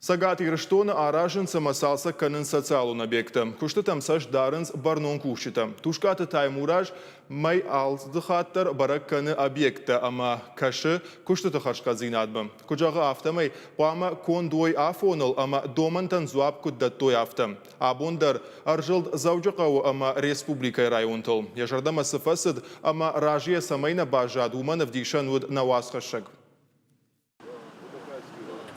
Цӕгат Ирыстоны аразынц ӕмӕ цалцӕг кӕнынц социалон объекттӕ. Куыстытӕм цӕст дарынц бӕрнон кусджытӕ. Тускъаты Таймураз мӕй алыхатт дӕр бӕрӕг кӕны объекттӕ ӕмӕ кӕсы куыстыты хӕрзхъӕддзинадмӕ. Куыд зӕгъы, афтӕмӕй хъуамӕ конд уой афоныл ӕмӕ домӕнтӕн дзуапп куыд дӕттой, афтӕ. Абон дӕр ӕрзылд Дзӕуджыхъӕуы ӕмӕ республикӕйы районтыл. Йӕ зӕрдӕмӕ цы фӕцыд ӕмӕ разыйӕ цӕмӕй нӕ баззад, уымӕн ӕвдисӕн уыд нӕ уацхӕссӕг.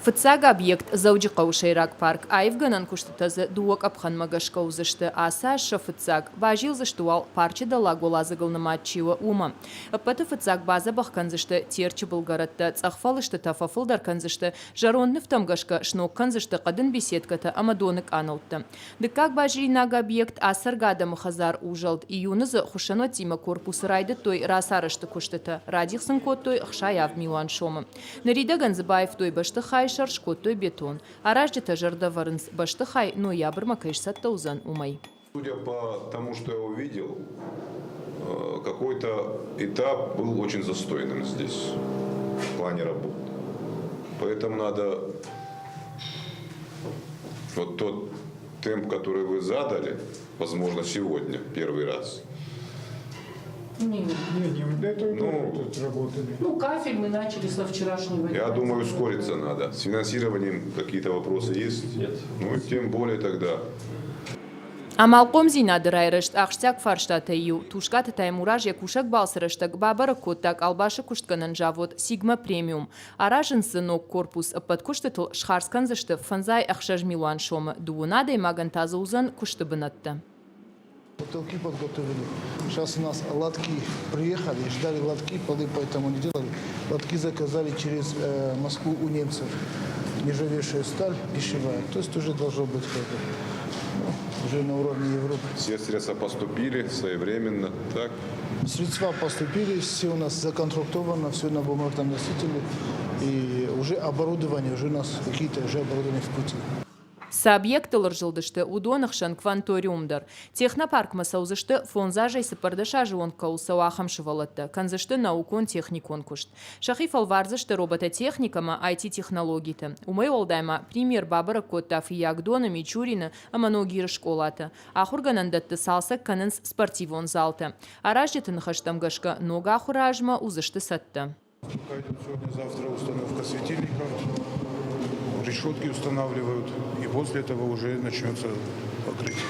Фыццаг объект Дзӕуджыхъӕуы сӕйраг парк. Аивгӕнӕн куыстытӕ дзы дыууӕ къӕпхӕнмӕ гӕсгӕ уыдзысты. Ацы аз сӕ фыццаг. Базилдзысты уал, парчы дӕллаг уӕладзыгыл нымад чи у, уымӕ. Ӕппӕты фыццаг бадзӕбӕх кӕндзысты Терчы былгӕрӕттӕ, цъӕх фӕлыстытӕ фӕфылдӕр кӕндзысты, зӕронд нывтӕм гӕсгӕ сног кӕндзысты хъӕдын беседкӕтӕ ӕмӕ доны къанӕуттӕ. Дыккаг базилинаг объект ацӕргӕ адӕмы хӕдзар узӕлд. Июны дзы хуыссӕнуӕттимӕ корпусы райдыдтой рацарӕзты куыстытӕ, радих сын кодтой 67 милуан сомы. Ныридӕгӕн дзы баивтой бӕстыхайы сӕр, скодтой бетон. Аразджытӕ зӕрдӕ вӕрынц, бӕстыхай ноябрмӕ кӕй сцӕттӕ уыдзӕн, уымӕй. Судя по тому, что я увидел, какой-то этап был очень застойным здесь в плане работы. Поэтому надо вот тот темп, который вы задали, возможно, сегодня первый раз. Не, не, не, мы до этого ну, тоже тут работали. Ну, кафель мы начали со вчерашнего дня. Я думаю, ускориться надо. С финансированием какие-то вопросы есть? Нет. Ну, тем более тогда. Амалхъомдзинады райрӕзт ахсджиаг фарстатӕй иу Тускъаты Таймураз йӕ кусӕг балцы рӕстӕг бабӕрӕг кодта къалбасы куыстгӕнӕн завод «Сигма Премиум». Аразынц дзы ног корпус, ӕппӕт куыстытыл схардз кӕндзысты 56 милуан сомы, дыууын адӕймагӕн та дзы уыдзӕн куысты бынӕттӕ. Потолки подготовили. Сейчас у нас лотки приехали, ждали лотки, полы поэтому не делали. Лотки заказали через Москву у немцев. Нержавеющая сталь пищевая. То есть уже должно быть как бы, ну, уже на уровне Европы. Все средства поступили своевременно, так? Средства поступили, все у нас законтрактовано, все на бумажном носителе. И уже оборудование, уже у нас какие-то уже оборудование в пути. Цы объекттыл ӕрзылдысты, уыдоны хсӕн кванториум дӕр. Технопаркмӕ цӕудзысты, фондз азӕй 14 азы онг кӕуыл цӕуы, ахӕм сывӕллӕттӕ, кӕндзысты наукон-техникон куыст. Сӕхи фӕлвардзысты робототехникӕ ӕмӕ IT-технологиты. Уымӕй уӕлдай ма премьер бабӕрӕг кодта Фыййагдоны, Мичурины ӕмӕ Ногиры скъолаты. Ахуыргӕнӕндӕтты цалцӕг кӕнынц спортивон залтӕ. Аразджыты ныхӕстӕм гӕсгӕ, ног ахуыры азмӕ уыдзысты цӕттӕ. Пока идет сегодня-завтра установка светильников, решетки устанавливают, и после этого уже начнется покрытие.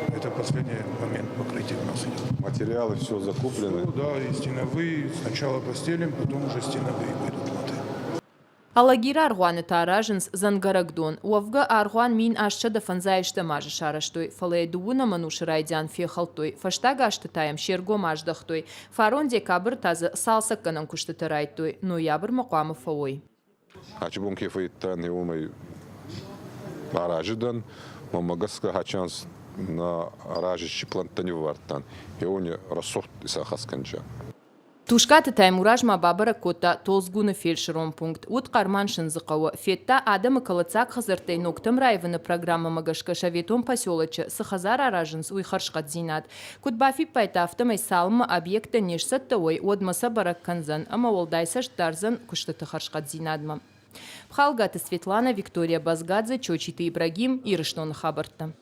Это последний момент покрытия у нас идет. Материалы все закуплены? Все, да, и стеновые. Сначала постелим, потом уже стеновые пойдут латы. Алагиры аргъуаны та аразынц дзӕнгӕрӕгдон. Уӕвгӕ, аргъуан 1850 азы сарӕзтой, фӕлӕ йӕ дыууынӕм ӕнусы райдиан фехӕлдтой, фӕстаг азты та йӕм се ргом аздӕхтой. Фарон декабры та дзы цалцӕггӕнӕн куыстытӕ райдтой, ноябрмӕ хъуамӕ фӕуой. Ачыбон ке фӕйдтан, уомӕй аразы дӕн, мӕнмӕ гӕсгӕ хачанс на аразӕджы плӕнттӕ не ввардтан, еуони рӕсугъд исахӕсгӕнджа. Тускъаты Таймураз ма бабӕрӕг кодта Толдзгуны фельдшерон пункт. Уыд Хъарман-Сындзыхъӕуы. Федта, адӕмы кӕлӕддзаг хӕдзӕрттӕй ногтӕм раивыны программӕмӕ гӕсгӕ советон поселочы цы хӕдзар аразынц, уый хӕрзхъӕддзинад. Куыд бафиппайдта, афтӕмӕй цалынмӕ объекттӕ не сцӕттӕ уой, уӕдмӕ сӕ бӕрӕг кӕндзӕн ӕмӕ уӕлдай цӕст дардзӕн куыстыты хӕрзхъӕддзинадмӕ. Пхалгаты Светлана, Виктория Базгадзе, Чочиты Ибрагим, Ирыстоны хабӕрттӕ.